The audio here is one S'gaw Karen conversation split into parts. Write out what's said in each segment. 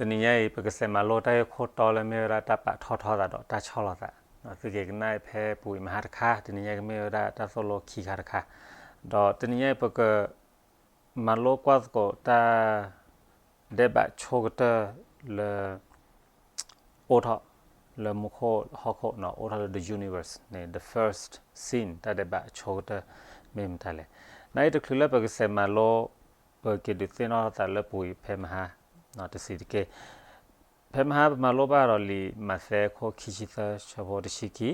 တနံၤညါအံၤ ပကစးမၤလိတၢ်ဂ့ၢ်ခိၣ်တီလၢမ့ၢ်ဝဲဒၣ်တၢ်ပာ်ထီၣ်ထီသးဒီးတၢ်ဆီၣ်လီၤသး, သုက့ၤကနၣ်ဖဲပူၤအံၤမဟါတခါ, တနံၤညါကမ့ၢ်ဝဲဒၣ်တၢ်သိၣ်လိခံခါတခါ, ဒီးတနံၤညါအံၤပက မၤလိကွၢ်သကိးတၢ်ဒဲးဘးဆိကတၢၢ်လၢ အိၣ်ထီၣ်လၢမူခိၣ်ဟီၣ်ခိၣ်, အိၣ်ထီၣ်လၢ the universe န့ၣ် the first sin တၢ်ဒဲးဘးဆိကတၢၢ်မ့ၢ်မတၤလဲၣ်. နာ်အံၤတချုးလၢပကစးမၤလိ, ပက့ၤဒုးသ့ၣ်နီၣ်သးလၢပူၤအံၤဖဲမဟါ တစံးတက့ၢ်. ဖဲမဟါပမၤလိဘၣ်ဒီးလံာ်မးသဲအခိၣ်ခံဆံသၢဆၢဖိတဆံခံ,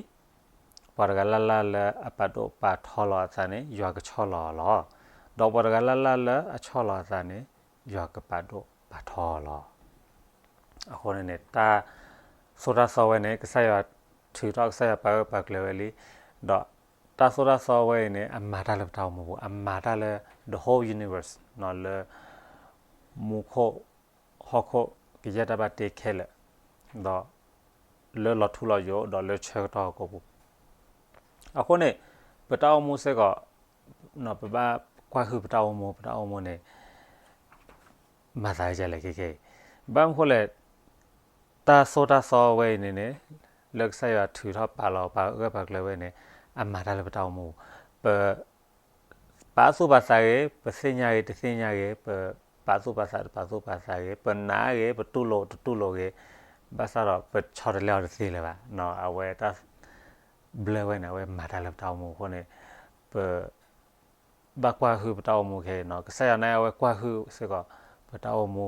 ပှၤတဂၤလၢ်လၢ်လၢအပာ်ဒိၣ်ပာ်ထီလီၤအသးန့ၣ် ယွၤကဆီၣ်လီၤအီၤလီၤ. ဒီးပှၤတဂၤလၢ်လၢ်လၢအဆီၣ်လီၤအသးန့ၣ် ယွၤကပာ်ဒိၣ်ပာ်ထီအီၤလီၤ. အဃိန့ၣ်န့ၣ် တၢ်သိၣ်တၢ်သီဝဲန့ၣ် ကစၢ်ယွၤထုးထီၣ် ကစၢ်ယွၤပာ်ဂၢၢ်ပာ်ကျၢၤဝဲလံ, ဒီးတၢ်သိၣ်တၢ်သီဝဲအံၤန့ၣ် အမၤတၢ်လၢပတၢ်အိၣ်မူပူၤ, အမၤတၢ်လၢ the whole universe လၢ မူခိၣ် ဟီၣ်ခိၣ် ကယဲၢ်တၢ်ဘၣ်တ့ခဲလၢာ်, ဒီးလၢလီၤထူလီၤယိာ် ဒီးလၢဆၢကတီၢ်အကိာ်ပူၤ, အဃိန့ၣ် ပတၢ်အိၣ်မူစ့ၢ်ကီး ပဘၣ်ကွၢ်ဟုၣ်ပတၢ်အိၣ်မူ, ပတၢ်အိၣ်မူန့ၣ် မၤသးဒ်လဲၣ်ခဲခဲအံၤ, ဘၣ်မနုၤဃိလဲၣ်, တၢ်သိၣ်တၢ်သီဝဲအံၤန့ၣ်န့ၣ် လၢကစၢ်ယွၤထုးထီၣ်ပာ်လီၤပာ်ဂၢၢ်ပာ်ကျၢၤဝဲန့ၣ် အမၤတၢ်လၢပတၢ်အိၣ်မူ, ပ ပာ်သူၣ်ပာ်သးဂ့ၤ, ပသ့ၣ်ညါဂ့ၤ တသ့ၣ်ညါဂ့ၤ, ပပာ်သူၣ်ပာ်သးတပာ်သူၣ်ပာ်သးဂ့ၤ, ပနာ်ဂ့ၤ ပတူၢ်လိာ်တတူၢ်လိာ်ဂ့ၤ, ဘၣ်ဆၣ်ဒီးပဆီတလဲအီၤတသ့လၢၤဘၣ်, အဝဲတၢ် ဘျၢဝဲန့ၣ် အဝဲမၤတၢ်လၢပတၢ်အိၣ်မူအဃိန့ၣ် ပ ဘၣ်ကွၢ်ဟုၣ်ပတၢ်အိၣ်မူခဲအံၤန့ၣ်, ကစၢ်ယွၤန့ၣ်အဝဲကွၢ်ဟုၣ်စ့ၢ်ကီး ပတၢ်အိၣ်မူ,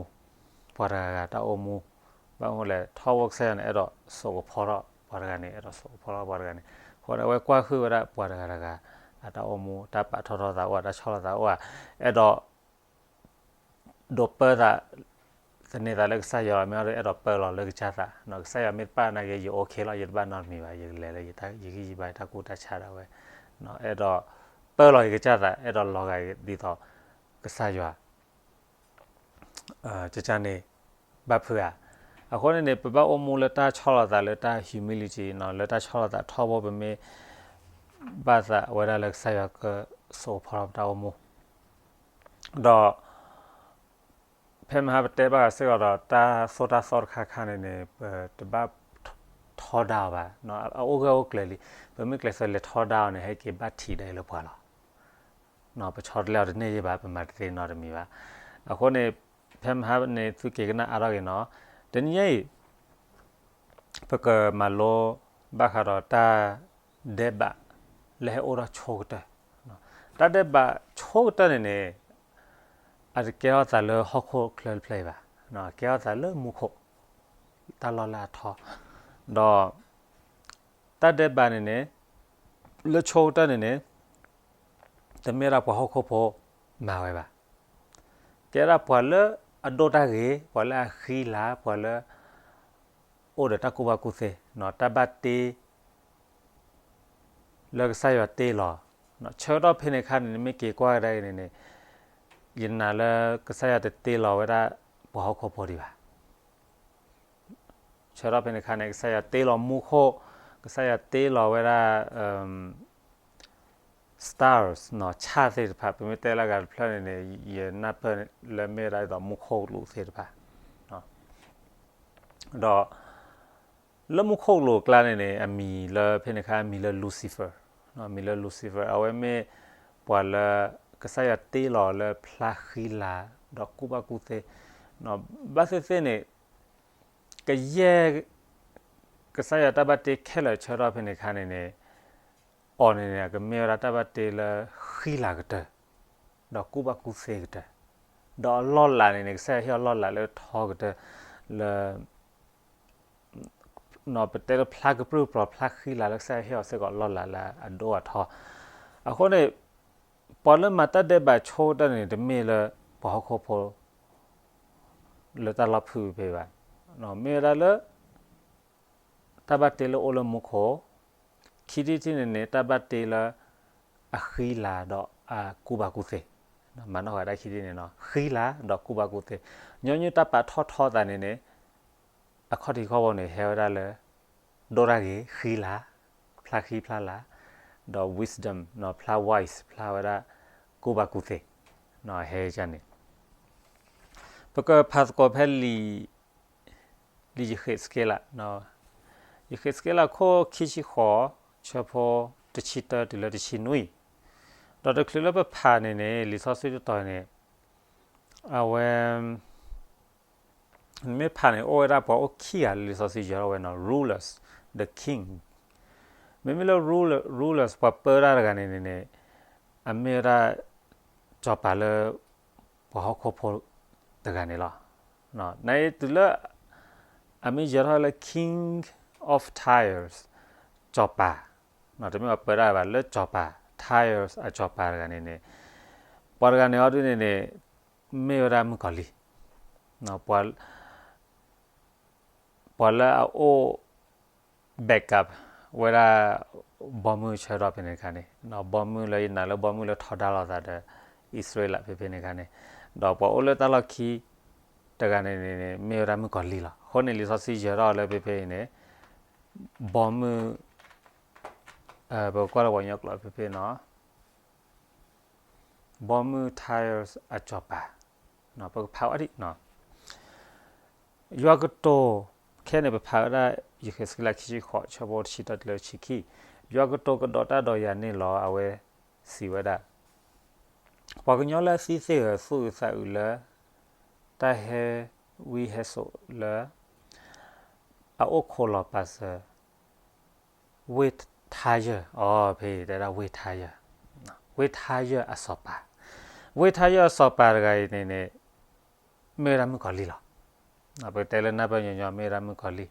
ပှၤတဂၤဂၤတၢ်အိၣ်မူ, ဘၣ်မနုၤလဲၣ် ထီဘိကစၢ်ယွၤန့ၣ် အဲၣ်ဒိးစိာ်ကဖီထီၣ်ပှၤတဂၤန့ၣ်, အဲၣ်ဒိးစိာ်ကဖီထီၣ်ပှၤတဂၤန့ၣ်, အဃိန့ၣ် အဝဲကွၢ်ဟုၣ်ဝဲဒၣ်ပှၤတဂၤတဂၤ အတၢ်အိၣ်မူ, တၢ်ပာ်ထီၣ်ထီသးအိၣ်ဧါ, တၢ်ဆီၣ်လီၤသးအိၣ်ဧါ, အဲၣ်ဒိး ဒိးပၢသး သန့ၤသးလၢကစၢ်ယွၤလီၤ, မ့ၢ်အဲၣ်ဒိးပၢလီၤလၢကစၢ်သး, ကစၢ်ယွၤမ့ၢ်တပာ်နာ်က့ ယအိၣ်ခ့လီၤ, ယတဘၣ်နီတမံၤဘၣ်, ယကလဲၤလၢယဂံၢ်ယဘါ ယတၢ်ကူၣ်တၢ်ဆးဒၣ်ဝဲ, အဲၣ်ဒိးပၢလီၤက့ၤကစၢ်သး, အဲၣ်ဒိးလီၤဂာ်ဒ်သိးကစၢ်ယွၤ ကန့ၣ် ဘၣ်ဖုးဧါ. အဃိန့ၣ်န့ၣ် ပဘၣ်အိၣ်မူလၢတၢ်ဆီၣ်လီၤသးလၢတၢ် humility လၢတၢ်ဆီၣ်လီၤသးထီဘိ ပမ့ၢ်ဘၣ်သးဝဲဒၣ်လၢကစၢ်ယွၤကစိာ်ကဖီထီၣ်ပတၢ်အိၣ်မူ, ဒီး ဖဲမဟါပတဲဘၣ်စ့ၢ်ကီးဒီး တၢ်သိၣ်တၢ်သီတခါခါန့ၣ်န့ၣ် ပတဘၣ်ထီဒါအီၤဘၣ်, အအိၣ်ဂၢၢ်အိၣ်ကျၢၤလံ, ပမ့ၢ်ကျဲးစၢးလဲၤထီဒါအီၤန့ၣ် ဟဲက့ၤဘၣ်ထံးဒၣ်အံၤလၢပှၤလီၤ. ပဆီတလဲအီၤတန့ၢ်ယံာ်ဘၣ်, ပမၤတသ့နီတမံၤဘၣ်. အဃိန့ၣ် ဖဲမဟါန့ၣ် သုက့ၤကနၣ်အါထီၣ်က့ၤနီၤ, တနံၤညါအံၤ ပကမၤလိဘၣ်ဃးဒီးတၢ်ဒဲးဘးလၢဟဲအိၣ်ထီၣ်ဆိကတၢၢ်, တၢ်ဒဲးဘးဆိကတၢၢ်န့ၣ်န့ၣ် အတကဲထီၣ်သးလၢဟီၣ်ခိၣ်ချၢတဖျၢၣ်အံၤဘၣ်, ကဲထီၣ်သးလၢမူခိၣ် တၢ်လီၢ်လၢအထီ, ဒီး တၢ်ဒဲးဘးန့ၣ်န့ၣ် လၢဆိကတၢၢ်န့ၣ်န့ၣ် တမ့ၢ်ဒၣ်ပှၤဟီၣ်ခိၣ်ဖိမၤဝဲဘၣ်, ကဲဒၣ်ပှၤလၢအဒိၣ်တၢ်ဂ့ၤ, ပှၤလၢအဃံလၤ, ပှၤလၢ အိၣ်ဒီးတၢ်ကူၣ်ဘၣ်ကူၣ်သ့, တၢ်ဘၣ်တ့ လၢကစၢ်ယွၤတ့လီၤ, ဆၢကတီၢ်ဖဲန့ၣ်အခါန့ၣ် နမ့ၢ်က့ၤကွၢ်ကဒါအံၤန့ၣ်န့ၣ် ယနာ်လၢကစၢ်ယွၤတတ့လီၤဝဲဒၣ်ပှၤဟီၣ်ခိၣ်ဖိဒံးဘၣ်. ဆၢကတီၢ်ဖဲန့ၣ်အခါန့ၣ် ကစၢ်ယွၤတ့လီၤမူခိၣ်, ကစၢ်ယွၤတ့လီၤဝဲဒၣ် stars ဆၣ်သ့ၣ်တဖၣ်, ပမ့ၢ်တဲလၢအဂၤတဖျၢၣ်န့ၣ်န့ၣ် ယနၢ်ပၢၢ်လၢမ့ၢ်ဝဲဒၣ်ဒ်သိးမူခိၣ်ကလူးသ့ၣ်တဖၣ်, ဒီး လၢမူခိၣ်ကလူးအကျါန့ၣ်န့ၣ် အမံၤလၢဖဲန့ၣ်အခါ အမံၤလၢ Lucifer, အမံၤလၢ Lucifer အဝဲမ့ၢ်ပှၤလၢ ကစၢ်ယွၤတ့လီၤလၢဖျါဃံလၤ ဒီးကူၣ်ဘၣ်ကူၣ်သ့, ဘၣ်သ့ၣ်သ့ၣ်န့ၣ် ကယဲၢ် ကစၢ်ယွၤတၢ်ဘၣ်တ့ခဲလၢာ်ဆၢကတီၢ်ဖဲန့ၣ်အခါန့ၣ်န့ၣ် အီၤန့ၣ်န့ၣ် အကမ့ၢ်ဝဲဒၣ်တၢ်ဘၣ်တ့လၢဃံလၤကတၢၢ် ဒီးကူၣ်ဘၣ်ကူၣ်သ့ကတၢၢ်, ဒီးအလီၢ်လၤန့ၣ်န့ၣ် ကစၢ်ယွၤဟ့ၣ်အီၤလီၢ်လၤလၢထီကတၢၢ် လၢ ပတဲလၢဖျါကပြုၢ်ပျီၤ ဖျါဃံလၤလၢကစၢ်ယွၤဟ့ၣ်အီၤစ့ၢ်ကီးလီၢ်လၤလၢအဒိၣ်အထီ, အဃိန့ၣ် ပှၤလၢမၤတၢ်ဒဲးဘးဆိကတၢၢ်န့ၣ် တမ့ၢ်လၢပှၤဟီၣ်ခိၣ်ဖိ လၢတၢ်လီၢ်ဖုၣ်ဖဲဘၣ်, မ့ၢ်ဝဲဒၣ်လၢ တၢ်ဘၣ်တ့လၢအိၣ်လၢမူခိၣ်, ခံထံၣ်တထံၣ်န့ၣ်န့ၣ် တၢ်ဘၣ်တ့လၢအဃံလၤဒီးအကူၣ်ဘၣ်ကူၣ်သ့, မၤနီၣ်ဃာ်တၢ်ခံထံၣ်န့ၣ်နီၤ, ဃံလၤဒီးကူၣ်ဘၣ်ကူၣ်သ့, ညီနုၢ်တၢ်ပာ်ထီၣ်ထီသးန့ၣ်န့ၣ် အခီၣ်ထံးခီၣ်ဘိန့ၣ် ဟဲဝဲဒၣ်လၢ ဒိၣ်တၢ်ဂ့ၤ, ဃံလၤ, ဖျါဃံဖျါလၤ, ဒီး wisdom ဖျါ wise ဖျါဝဲဒၣ် ကူၣ်ဘၣ်ကူၣ်သ့, ဟဲန့ၣ် ပကဖးသကိးဖဲလံာ် ယဃ့းစက့လး, ယဃ့းစက့လးခိၣ်ခံဆံဃိး, ဆၢဖိတဆံတၢတုၤလၢတဆံနွံ, ဒီးတချုးလၢပဖးန့ၣ်န့ၣ် လံာ်စီဆှံတတီၤန့ၣ် အဝဲ နမ့ၢ်ဖးန့ၣ် အိၣ်ဝဲဒၣ်ပှၤအိၣ်ခံဂၤလၢလံာ်စီဆှံယဲၤထီၣ်ဝဲနီၤ rulers, the king. မ့မ့ၢ်လၢ rulers ပှၤပၢတၢ်တဂၤန့ၣ်န့ၣ်န့ၣ် အမ့ၢ်ဝဲဒၣ် စီၤပၤလၢ ပှၤဟီၣ်ခိၣ်ဖိတဂၤန့ၣ်လီၤ. နအံၤတုၤလၢ အမ့ၢ်ယဲၤထီၣ်လၢ King of Tyre, စီၤပၤ, တမ့ၢ်ပှၤပၢတၢ်ဘၣ် လၢစီၤပၤ Tyre အစီၤပၤတဂၤန့ၣ်န့ၣ် ပှၤတဂၤန့ၣ်အီၤဒ်န့ၣ်န့ၣ် မ့ၢ်ဝဲဒၣ်မုၣ်ကီၤလံၢ် ပှၤလၢအအိၣ် backup ဝဲဒၣ် ဘီမုၢ်ဆၢကတီၢ်ဖဲန့ၣ်တခါန့ၣ် ဘီမုၢ်လၢယနာ်လၢဘီမုၢ်လၢထီဒါလိာ်သးဒီး အံၣ်စရ့လးဖဲဖဲန့ၣ်တခါန့ၣ် ဒီးပှၤအိၣ်လၢတၢ်လီၢ်ခံ တဂၤန့ၣ်န့ၣ် မ့ၢ်ဝဲဒၣ်မုၣ်ကီၤလံၢ်လီၤ. အဃိန့ၣ် လံာ်စီဆှံယဲၤထီၣ်လၢဖဲဖဲအံၤန့ၣ် ဘီမုၢ် ပကကွၢ်လၢပှၤကညီကျိာ်ဖဲဖဲနီၤ ဘီမုၢ် Tyre အစီၤပၤ, ပကဖးဝဲဒ် ယွၤကတိၤ, ခဲန့ၣ်ပဖးဝဲဒၣ် ယဃ့းစက့လးခံဆံဃိး ဆၢဖိတဆံတၢတုၤလၢတဆံခံ, ယွၤကတိၤကဒီးတၢ်ဒီးယၤန့ၣ်လီၤ. အဝဲစံးဝဲဒၣ်, ပှၤကညီလၢအသံသ့ၣ်ဧၢ, သူၣ်အုးသးအုးလၢ တၢ်ဟဲဝံဟဲစိာ်လၢ အအိၣ်ခိးလီၤပာ်စၢၤ ဝ့ၢ်ထါယၢၢ်, အဖဲတဲဒၣ်ဝ့ၢ်ထါယၢၢ်, ဝ့ၢ်ထါယၢၢ်အစီၤပၤ, ဝ့ၢ်ထါယၢၢ်အစီၤပၤတဂၤအံၤန့ၣ်န့ၣ် မ့ၢ်ဝဲဒၣ်မုၣ်ကီၤလံၢ်လီၤ. ပကတဲလၢနၢ်ပၢၢ်ညီညီ မ့ၢ်ဝဲဒၣ်မုၣ်ကီၤလံၢ်,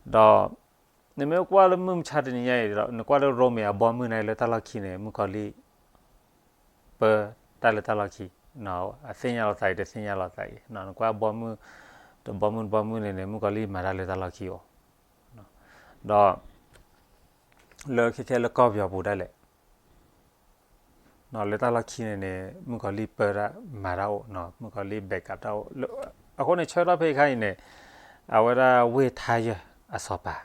ဒီး နမ့ၢ်ကွၢ်လၢမုၢ်မဆါတနံၤညါအံၤဒီး နကွၢ်လၢရိမ့ၤအဘီမုၢ်န့ၣ်လၢတၢ်လီၢ်ခံန့ၣ် မုၣ်ကီၤလံၢ် ပၢတၢ်လၢတၢ်လီၢ်ခံ, အသ့ၣ်ညါလီၤသးအံၤ တသ့ၣ်ညါလီၤသးအံၤ, နကွၢ်ဘီမုၢ် တဘီမုၢ်တဘီမုၢ်န့ၣ်န့ၣ် မုၣ်ကီၤလံၢ်မၤတၢ်လၢတၢ်လီၢ်ခံအိၣ်, ဒီး လၢခဲခဲလၢကီၢ်ပယီၤပူၤဒၣ်လဲာ် လၢတၢ်လီၢ်ခံန့ၣ်န့ၣ် မုၣ်ကီၤလံၢ်ပၢတၢ်မၤတၢ်အိၣ်, မုၣ်ကီၤလံၢ် backup တၢ်အိၣ်, အဃိန့ၣ် ဆၢကတီၢ်ဖဲခါအံၤန့ၣ် အဝဲဒၣ်ဝ့ၢ်ထါယၢၢ်အစီၤပၤ,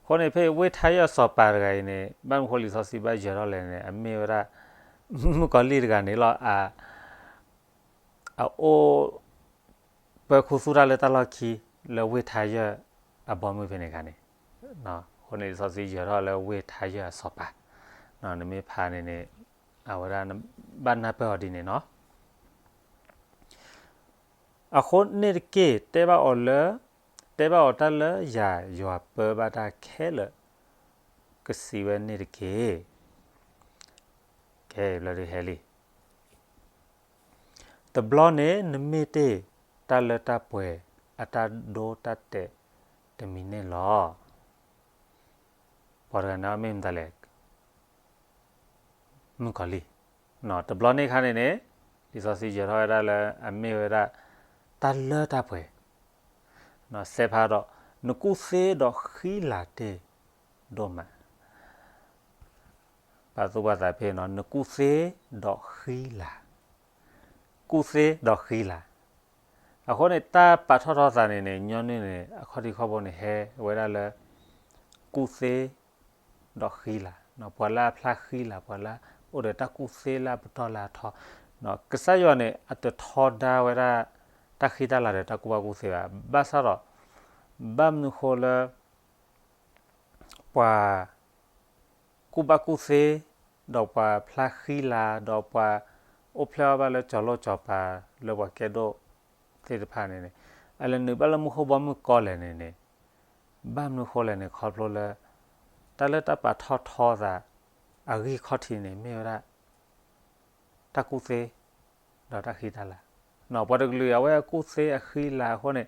အဃိန့ၣ် ဖဲဝ့ၢ်ထါယၢၢ်အစီၤပၤတဂၤအံၤန့ၣ် ဘၣ်မနုၤဃိလံာ်စီဆှံဘၣ်ယဲၤထီၣ်လဲၣ်န့ၣ် အမ့ၢ်ဝဲဒၣ် မုၣ်ကီၤလံၢ်တဂၤန့ၣ်လီၤ. အ အအိၣ် ပၢခူသူၣ်တၢ်လၢတၢ်လီၢ်ခံ လၢဝ့ၢ်ထါယၢၢ်အဘီမုၢ်ဖဲန့ၣ်တခါန့ၣ်, အဃိန့ၣ် လံာ်စီဆှံယဲၤထီၣ်လၢဝ့ၢ်ထါယၢၢ်အစီၤပၤ, နမ့ၢ်ဖးန့ၣ်န့ၣ် အဝဲဒၣ် ဘၣ်နၢ်ပၢၢ်အီၤဒ်န့ၣ်နီၤ. အဃိန့ၣ်တက့ၢ် တဲဘၣ်အီၤလၢ တဲဘၣ်အီၤတၢ်လၢယၤ ယွၤပၢဘၣ်တၢ်ခဲလၢာ် ကစံးဝဲန့ၣ်တက့ၢ်. ကဲ ဘျီဒုးဟဲလံ တဘျီန့ၣ် နမ့ၢ်တ့ၢ် တၢ်လၢတၢ်ပှဲၤ အတၢ်ဒိတၢ်တဲာ်တမံၤန့ၣ်လီၤ. ပှၤတဂၤန့ၣ်မ့ၢ်မတၤလဲၣ်. မုၣ်ကီၤလံၢ်, တဘျီန့ၣ်ခါန့ၣ်န့ၣ် လံာ်စီဆှံယဲၤထီၣ်ဝဲဒၣ်လၢအမ့ၢ်ဝဲဒၣ် တၢ်လၢတၢ်ပှဲၤ, စဲးဖးဒီး နကူၣ်သ့ဒီးဃံလၤတ့ၢ်ဒိၣ်မး. ပာ်သူၣ်ပာ်သးဖဲနီၤ နကူၣ်သ့ဒီးဃံလၤ, ကူၣ်သ့ဒီးဃံလၤ. အဃိန့ၣ် တၢ်ပာ်ထီၣ်ထီသးန့ၣ်န့ၣ် ညီနုၢ်န့ၣ် အခီၣ်ထံးခီၣ်ဘိန့ၣ် ဟဲဝဲဒၣ်လၢ ကူၣ်သ့ ဒီးဃံလၤ, ပှၤလၢအဖျါဃံလၤ ပှၤလၢအိၣ်ဒီးတၢ်ကူၣ်သ့လၢအပတီၢ်လၢအထီ, ကစၢ်ယွၤန့ၣ် အတထီဒါဝဲဒၣ် တၢ်ဃံတၢ်လၤဒီးတၢ်ကူၣ်ဘၣ်ကူၣ်သ့ဘၣ်. ဘၣ်ဆၣ်ဒီး ဘၣ်မနုၤဃိလၢ ပှၤ ကူၣ်ဘၣ်ကူၣ်သ့, ဒီးပှၤဖျါဃံလၤ, ဒီးပှၤအိၣ်ဖျဲၣ်အီၣ်ဘၣ်လၢစီၤလိၣ်စီၤပၤ လၢပှၤကဲဒိၣ်သ့ၣ်တဖၣ်န့ၣ်န့ၣ်, အလဲၤနုာ်ဘၣ်လၢမူခိၣ်ဘီမုၢ်ကီလဲၣ်န့ၣ်န့ၣ်, ဘၣ်မနုၤဃိလဲၣ်န့ၣ် ခီဖျိလၢ တၢ်လၢတၢ်ပာ်ထီၣ်ထီသး အဂံၢ်ခီၣ်ထံးန့ၣ် မ့ၢ်ဝဲဒၣ် တၢ်ကူၣ်သ့ ဒီးတၢ်ဃံတၢ်လၤ, ပှၤတကလုာ်အဝဲအကူၣ်သ့အဃံလၤအဃိန့ၣ်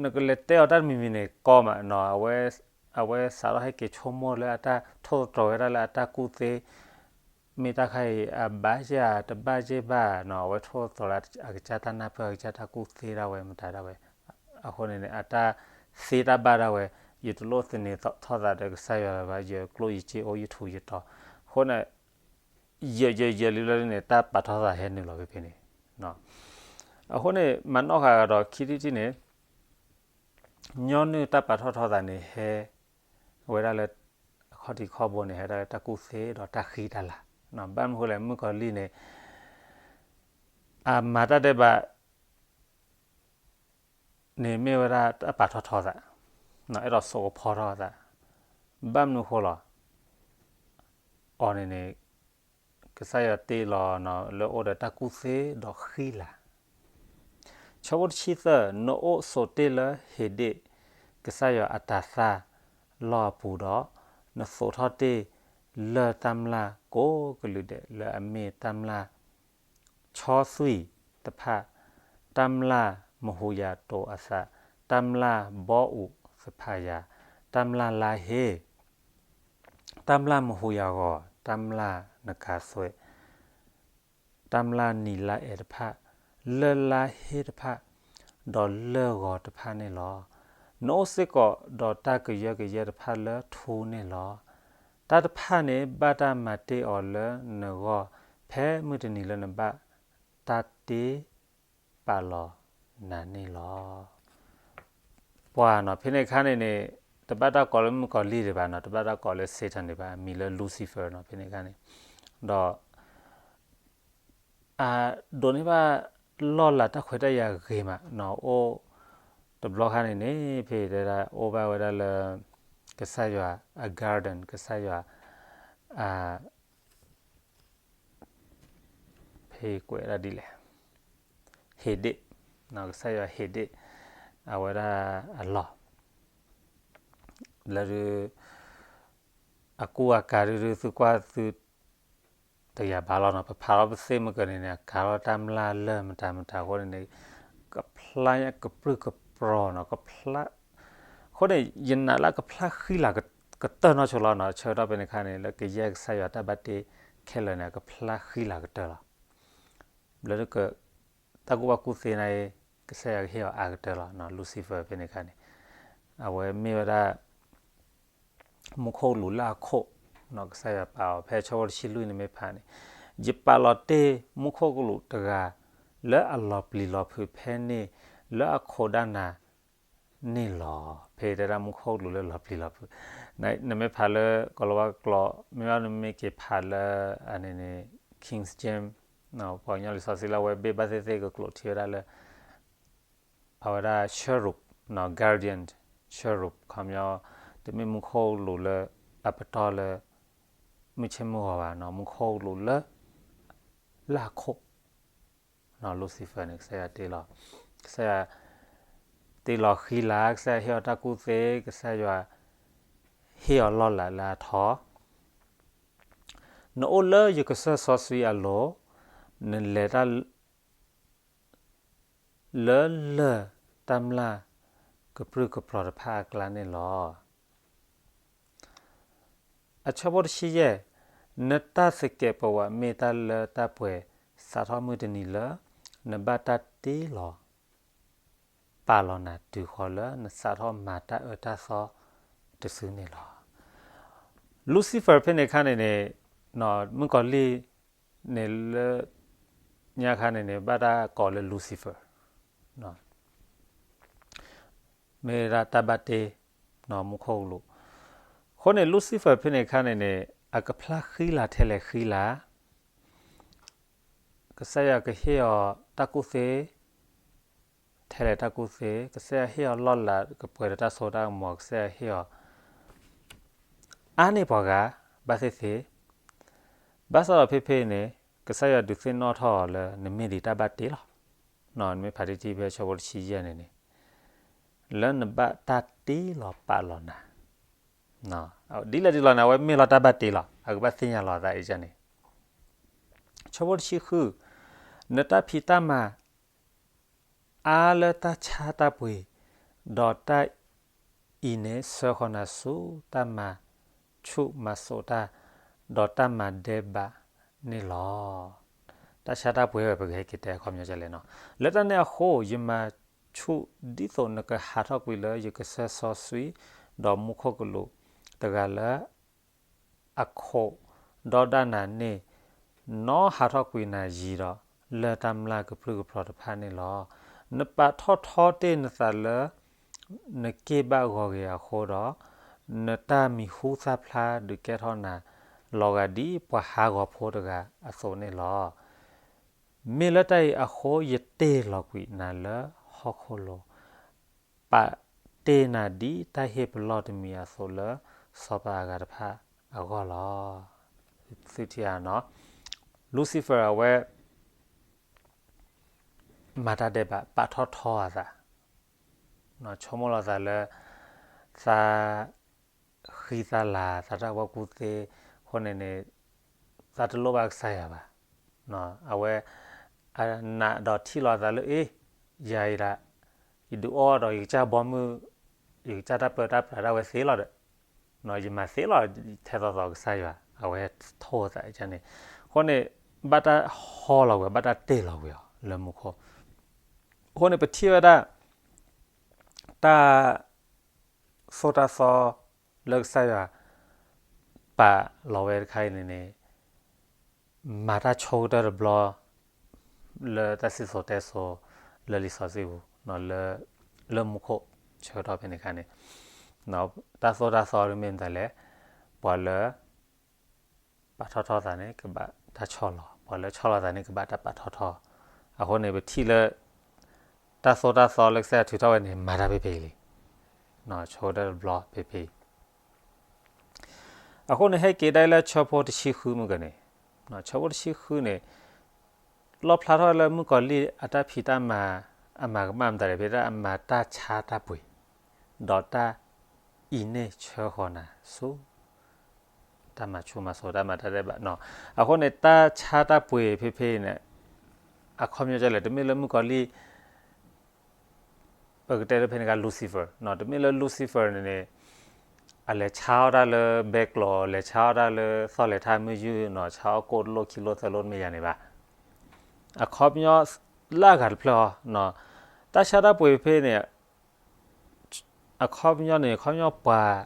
နကလဲၤတဲအီၤတၢ်တမံၤမံၤန့ၣ် ကီမး, အဝဲစးထီၣ်ဟဲက့ၤဆိကမိၣ်လၢအတၢ်ထိၣ်သတြီၤဝဲဒၣ်လၢအတၢ်ကူၣ်သ့, မ့ၢ်တၢ်ခါအံၤ အဘၣ်ယဲၢ်တဘၣ်ယဲၢ်ဘၣ်, အဝဲထိၣ်သတြီၤလၢအကစၢ်တၢ်နၢ်ပၢၢ် အကစၢ်တၢ်ကူၣ်သ့ဒၣ်ဝဲမတၤဒၣ်ဝဲ, အဃိန့ၣ်န့ၣ် အတၢ်သ့တၢ်ဘၣ်ဒၣ်ဝဲ, ယတလိၣ်သန့ၤထီၣ်သးဒီးကစၢ်ယွၤလၢၤဘၣ်, ယကျိၣ်ယစ့အိၣ်ယထူယတီၤ, အဃိန့ၣ် ယဲၢ်ယဲၢ်ယဲၢ်လံလၢန့ၣ် တၢ်ပာ်ထီၣ်သးဟဲနုာ်လီၤဖဲဖဲန့ၣ်, အဃိန့ၣ် မၤနီၣ်ဃာ်ဒီးခံထံၣ်တထံၣ်န့ၣ် ညီနုၢ်တၢ်ပာ်ထီၣ်ထီသးန့ၣ် ဟဲဝဲဒၣ်လၢ အခီၣ်ထံးခီၣ်ဘိန့ၣ် ဟဲဒၣ်လၢတၢ်ကူၣ်သ့ဒီးတၢ်ဃံတၢ်လၤ, ဘၣ်မနုၤဃိလဲၣ် မုၣ်ကီၤလံၢ်န့ၣ် အမၤတၢ်ဒဲးဘး န့ၣ်မ့ၢ်ဝဲဒၣ်တၢ်ပာ်ထီၣ်ထီသး, အဲၣ်ဒိးစိာ်ကဖီထီၣ်သး, ဘၣ်မနုၤဃိလီၤ. အီၤန့ၣ်န့ၣ် ကစၢ်ယွၤတ့လီၤလၢအိၣ်ဒီးတၢ်ကူၣ်သ့ဒီးဃံလၤ. ဆၢဖိတဆံသၢ, နအိၣ်ဆိးတ့ၢ်လၢဟ့းဒ့ၣ် ကစၢ်ယွၤအတၤသၣ်လီၢ်အပူၤဒီး, နသိးထီၣ်တ့ၢ်လၢတၢ်မျၢ်ကိးကလုာ်ဒဲး လၢအမ့ၢ်တၢ်မျၢ်ဆီသွံၣ်တဖၣ်, တၢ်မျၢ်မဟူယၤတိၤအသး, တၢ်မျၢ်ဘီအူးသဖးယၤ, တၢ်မျၢ်လါဟ့, တၢ်မျၢ်မဟူယၤဂီၤ, တၢ်မျၢ်နကၤသွဲး, တၢ်မျၢ်နံၤလါအဲးတဖၣ်, လၢၢ်လါဟ့တဖၣ်, ဒီးလၢၢ်ဂီၤတဖၣ်န့ၣ်လီၤ. နအိၣ်စ့ၢ်ကီးဒီးတၢ်ကယၢကယဲတဖၣ်လၢထူန့ၣ်လီၤ. တၢ်တဖၣ်န့ၣ် ဘၣ်တၢ်မၤတ့ၢ်အီၤလၢနဂီၢ် ဖဲမုၢ်တနံၤလၢနဘၣ်တၢ်တ့ပာ်လီၤနၤန့ၣ်လီၤ. ပှၤနီၤ ဖဲန့ၣ်အခါန့ၣ်န့ၣ် တဘၣ်တၢ်ကိးလၢမုၣ်ကီၤလံၢ်ဒံးဘၣ်နီၤ, တဘၣ်တၢ်ကိးလၢ Satan ဒံးဘၣ်, အမံၤလၢ Lucifer နီၤ ဖဲန့ၣ်အခါန့ၣ်, ဒီး အဒိးန့ၢ်ဘၣ်လီၢ်လၤတၢ်ခွဲးတၢ်ယာ်ဂ့ၤမးနီၤ, အိၣ်တဘျီခါန့ၣ်န့ၣ် ဖဲတဲဒၣ်အိၣ်ဘၣ်ဝဲဒၣ်လၢ ကစၢ်ယွၤအ garden, ကစၢ်ယွၤအ ဖဲကွဲးဒၣ်ဒ်လဲၣ်, ဟ့းဒ့ၣ်, ကစၢ်ယွၤဟ့းဒ့ၣ် အဝဲဒၣ်အလီၢ် လၢဒုး အကူအကၤဒုးဒုး သုကွၢ်သုတယာ်ဘၣ်လီၤနီၤ, ပဖးထီၣ်ပသ့ၣ်မုၢ်ကန့ၣ်န့ၣ် အကၤထီၣ်တၢ်မျၢ်လၢာ်မတၤမတၤအဃိန့ၣ်န့ၣ် ကဖျါကပြုၢ်ကပြီၤနီၤ, ကဖျါ, အဃိန့ၣ် ယနာ်လၢအကဖျါဃံလၤကတၢၢ်နီၢ်ဆိလီၤနီၤ, ဆၢကတီၢ်ဖဲန့ၣ်အခါန့ၣ် လၢကယဲၢ်ကစၢ်ယွၤတၢ်ဘၣ်တ့ခဲလၢာ်န့ၣ် အကဖျါဃံလၤကတၢၢ်လီၤ. လၢ တၢ်ကူၣ်ဘၣ်ကူၣ်သ့န့ၣ် ကစၢ်ယွၤကဟ့ၣ်အီၤအါကတၢၢ်လီၤ. Lucifer ဖဲန့ၣ်အခါန့ၣ် အဝဲမ့ၢ်ဝဲဒၣ် မူခိၣ်ကလူးလၢအခိၣ်, ကစၢ်ယွၤပာ်အီၤ ဖဲဆၢဖိတဆံလွံၢ်န့ၣ်မ့ၢ်ဖးန့ၣ်, ယပာ်လီၤတ့ၢ်မူခိၣ်ကလူးတဂၤ လၢအလီၤပျံၤလီၤဖုးဖဲန့ၣ် လၢအခိးဒၣ်နၤန့ၣ်လီၤ. ဖဲတဲဒၣ်မူခိၣ်ကလူးလၢလီၤပျံၤလီၤဖုး, နမ့ၢ်ဖးလၢ ကိၤလၤဝါကျိာ် မ့ၢ်ဘၣ်နမ့ၢ်က့ၤဖးလၢ အန့ၣ်န့ၣ် King James ပှၤကညီလံာ်စီဆှံလၢအဝဲဘ့ၣ်ဘၣ်သ့ၣ်သ့ၣ်ကကျိာ်ထံဝဲဒၣ်လၢ အဝဲဒၣ် cherub, guardian cherub ခီပညီ တမ့ၢ်မူခိၣ်ကလူးလၢအပတီၢ်လၢ မုၢ်ဆ့ၣ်မုၢ်ဂီၤဘၣ်နီၤ, မူခိၣ်ကလူးလၢ လၢအခိၣ်, Lucifer န့ၣ် ကစၢ်ယွၤတ့လီၤ, ကစၢ်ယွၤတ့လီၤဃံလၤ, ကစၢ်ယွၤဟ့ၣ်အီၤတၢ်ကူၣ်သ့, ကစၢ်ယွၤ ဟ့ၣ်အီၤလီၢ်လၤလၢအထီ, နအိၣ်လၢယကစၢၢ်စီဆှံအလိၤ, နလဲၤတၢ် လၢလၢၢ်တၢ်မျၢ်ကပြုၢ်ကပြီၤတဖၣ်အကျါန့ၣ်လီၤ. အဆၢဖိတဆံယဲၢ်, နတၢ်သကဲးပဝးမ့ၢ်တၢ်လၢတၢ်ပှဲၤစးထီၣ်မုၢ်တနံၤလၢ နဘၣ်တၢ်တ့လီၤ ပာ်လီၤနၤတုၤဃီၤလၢနစးထီၣ်မၤတၢ်အၢတၢ်သီတစုန့ၣ်လီၤ. Lucifer ဖဲန့ၣ်အခါန့ၣ်န့ၣ် မုၣ်ကီၤလံၢ်န့ၣ်လၢ ညါခါန့ၣ်န့ၣ် ဘၣ်တၢ်ကိးလၢ Lucifer မ့ၢ်ဒၣ်တၢ်ဘၣ်တ့ မူခိၣ်ကလူး, အဃိန့ၣ် Lucifer ဖဲန့ၣ်အခါန့ၣ်န့ၣ် အကဖျါဃံလၤထဲလဲၣ်ဃံလၤ, ကစၢ်ယွၤကဟ့ၣ်အီၤတၢ်ကူၣ်သ့ ထဲလဲၣ်တၢ်ကူၣ်သ့, ကစၢ်ယွၤဟ့ၣ်အီၤလီၢ်လၤကပှဲၤဒီးတၢ်စိတၢ်ကမီၤ, ကစၢ်ယွၤဟ့ၣ်အီၤ အါန့ၢ်ပှၤဂၤ ဘၣ်သ့ၣ်သ့ၣ်, ဘၣ်ဆၣ်ဒီးဖဲဖဲန့ၣ် ကစၢ်ယွၤဒုးသ့ၣ်နီၣ်ထီၣ်အီၤလၢ နမ့ၢ်ဒံးတၢ်ဘၣ်တ့လီၤ. နမ့ၢ်ဖးတံၢ်တံၢ်ဖဲဆၢဖိတဆံယဲၢ်န့ၣ်န့ၣ် လၢနဘၣ်တၢ်တ့လီၤပာ်လီၤနၤ ဒ်လဲၣ်ဒ်လဲၣ်န့ၣ် အဝဲမ့ၢ်လီၤတၢ်ဘၣ်တ့လီၤ, အကဘၣ်သ့ၣ်ညါလီၤအသးအံၤန့ၣ်, ဆၢဖိတဆံဃု, နတၢ်ဖံးတၢ်မၤ အါလၢတၢ်ဆါတၢ်ပှ့ၤ, ဒီးတၢ်အံၤန့ၣ် ဆှၢဃီၤနၤဆူတၢ်မၤဆူၣ်မၤစိးတၢ်, ဒီးတၢ်မၤဒဲးဘးန့ၣ်လီၤ. တၢ်ဆါတၢ်ပှ့ၤဝဲ ပကဟဲက့ၤတဲအခီပညီဒ်လဲၣ်နီၤ, လၢတၢ်န့ၣ်အဃိ ယမၤဆူၣ်ဒ်သိးနကဟးထီၣ်ကွံာ်လၢယကစၢၢ်စီဆှံ, ဒီးမူခိၣ်ကလူးတဂၤလၢ အခိးဒီဒၣ်နၤန့ၣ်, နီၢ်ဟးထီၣ်ကွံာ်နၤယံၤဒီး လၢၢ်တၢ်မျၢ်ကပြုၢ်ကပြီၤတဖၣ်န့ၣ်လီၤ. နပာ်ထီၣ်ထီတ့ၢ်နသးလၢ နက့ၢ်ဘၣ်ဂီၤဂ့ၤအဃိဒီး, နတၢ်မံၤဟူသၣ်ဖျါဒုးကဲထီၣ်နၤ လီၤဂာ်ဒ်ပှၤဟးဂီၤဖိတဂၤအသိးန့ၣ်လီၤ. မ့ၢ်လၢတၢ်အံၤအဃိ ယတ့ၢ်လီၤကွံာ်နၤလၢဟီၣ်ခိၣ်လိၤ, ပာ်တ့ၢ်နၤဒ်တၢ်ဟ့ၣ်ပလီၢ်တမံၤအသိးလၢ စီၤပၤအဂၤတဖၣ်အဂီၢ်လီၤ. သုထံၣ်ဧါနီၤ, Lucifer အဝဲ မၤတၢ်ဒဲးဘး ပာ်ထီၣ်ထီအသး, ဆိကမိၣ်လီၤသးလၢ သးဃံသးလၤ သးတၢ်ကူၣ်ဘၣ်ကူၣ်သ့အဃိန့ၣ်န့ၣ် သးတလိၣ်ဘၣ်ကစၢ်ယွၤဘၣ်. အဝဲ အနာ်ဒီးထံၣ်လီၤသးလၢ အ့, ယၤအံၤဒၣ် ယဒုးအီၣ်ဒီးယကစၢ်ဘီမုၢ်, ယကစၢ်တၢ်ပၢတၢ်ပြးဒၣ်ဝဲသ့လီၤဒီး ယမၤသ့လီၤ ထဲသိးသိးကစၢ်ယွၤ အဝဲထိၣ်သးန့ၣ်. အဃိန့ၣ် ဘၣ်တၢ်ဟီလီၤဝဲ ဘၣ်တၢ်တ့ၢ်လီၤဝဲအီၤလၢမူခိၣ်. အဃိန့ၣ် ပထံၣ်ဝဲဒၣ် တၢ်သိၣ်တၢ်သီလၢကစၢ်ယွၤ ပာ်လီၤဝဲတခါအံၤန့ၣ်န့ၣ် မၤတၢ်ဆိကတၢၢ်တဘျီ လၢတၢ်စံၣ်စိၤတဲစိၤ လၢလံာ်စီဆှံပူၤ လၢမူခိၣ်ဆၢကတီၢ်ဖဲန့ၣ်အခါန့ၣ် တၢ်သိၣ်တၢ်သီမ့ၢ်မတၤလဲၣ်, ပှၤလၢ ပာ်ထီၣ်ထီသးန့ၣ် ကဘၣ်တၢ်ဆီၣ်လီၤ, ပှၤလၢဆီၣ်လီၤသးန့ၣ် ကဘၣ်တၢ်ပာ်ထီၣ်ထီ. အဃိန့ၣ် ပထံၣ်လၢ တၢ်သိၣ်တၢ်သီလၢကစၢ်ယွၤထုးထီၣ်ဝဲန့ၣ် မၤတၢ်ဖဲဖဲအံၤလံ, ဆိကတၢၢ်တဘျီဖဲဖဲအံၤ. အဃိန့ၣ် ဟဲက့ၤဒၣ်လၢဆၢဖိတဆံဃုမုၢ်ကန့ၣ်, ဆၢဖိတဆံဃုန့ၣ် လီၣ်ဖျါထီၣ်လၢမုၣ်ကီၤလံၢ်အတၢ်ဖံးတၢ်မၤ အမၤကမၣ်မတၤလဲၣ် ဖဲဒၣ်အမၤတၢ်ဆါတၢ်ပှ့ၤ ဒီးတၢ်အံးန့ၢ်ဆၢဃီၤနၤဆူ တၢ်မၤဆူၣ်မၤစိး တၢ်မၤတၢ်ဒဲးဘးနီၤ. အဃိန့ၣ် တၢ်ဆါတၢ်ပှ့ၤဖဲဖဲန့ၣ် အခီပညီဒ်လဲၣ်, တမ့ၢ်လၢမုၣ်ကီၤလံၢ် ပကတဲလၢဖဲန့ၣ်က Lucifer တမ့ၢ်လၢ Lucifer န့ၣ်န့ၣ် အလဲၤဆါအီၣ်တၢ်လၢဘဲကျိၤ, လဲၤဆါအီၣ်တၢ်လၢသီၣ်လဲၤထၢ်မုၢ်ယုၢ်နီၤ, ဆါအီၣ်ကိၣ်တလိၣ်ခံလိၣ်သၢလိၣ်တမ့ၢ်ယၤန့ၣ်ဘၣ်. အခီပညီလၢအဂၤတဖျၢၣ်အီၤ, တၢ်ဆါတၢ်ပှ့ၤဖဲန့ၣ် အခီပညီန့ၣ် အခီပညီပှၤ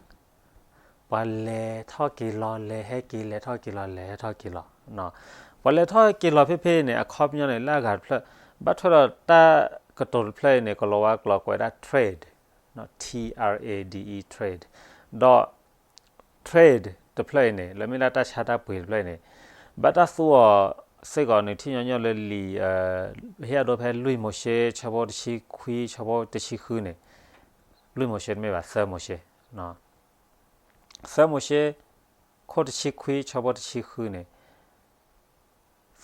ပှၤလဲၤထီၣ်က့ၤလီၤ လဲၤဟဲက့ၤ လဲၤထီၣ်က့ၤလီၤ လဲၤဟဲထီၣ်က့ၤလီၤ. ပှၤလဲၤထီၣ်က့ၤလီၤဖဲဖဲန့ၣ် အခီပညီန့ၣ် လၢအဂၤတဖျၢၣ်, ဘၣ်ထွဲဒီးတၢ်ကတိၤတဖျၢၣ်အံၤန့ၣ် ကလီၤဝါကျိာ်ကွဲးဒၣ် trade, T R A D E, trade, ဒီး trade တဖျၢၣ်အံၤန့ၣ် လၢမ့ၢ်ဒၣ်တၢ်ဆါတၢ်ပှ့ၤတဖျၢၣ်အံၤန့ၣ် ဘၣ်တၢ်သူအီၤစ့ၢ်ကီးန့ၣ် ထံၣ်ညီညီလၢလံာ် ဟ့ၣ်အဒိဖဲလွံၢ်မိၤၡ့ ဆၢဖိတဆံခွံ ဆၢဖိတဆံဃုန့ၣ်, လွံၢ်မိၤၡ့တမ့ၢ်ဘၣ် သၢမိၤၡ့, သၢမိၤၡ့ ခိၣ်တဆံခွံ ဆၢဖိတဆံဃုန့ၣ်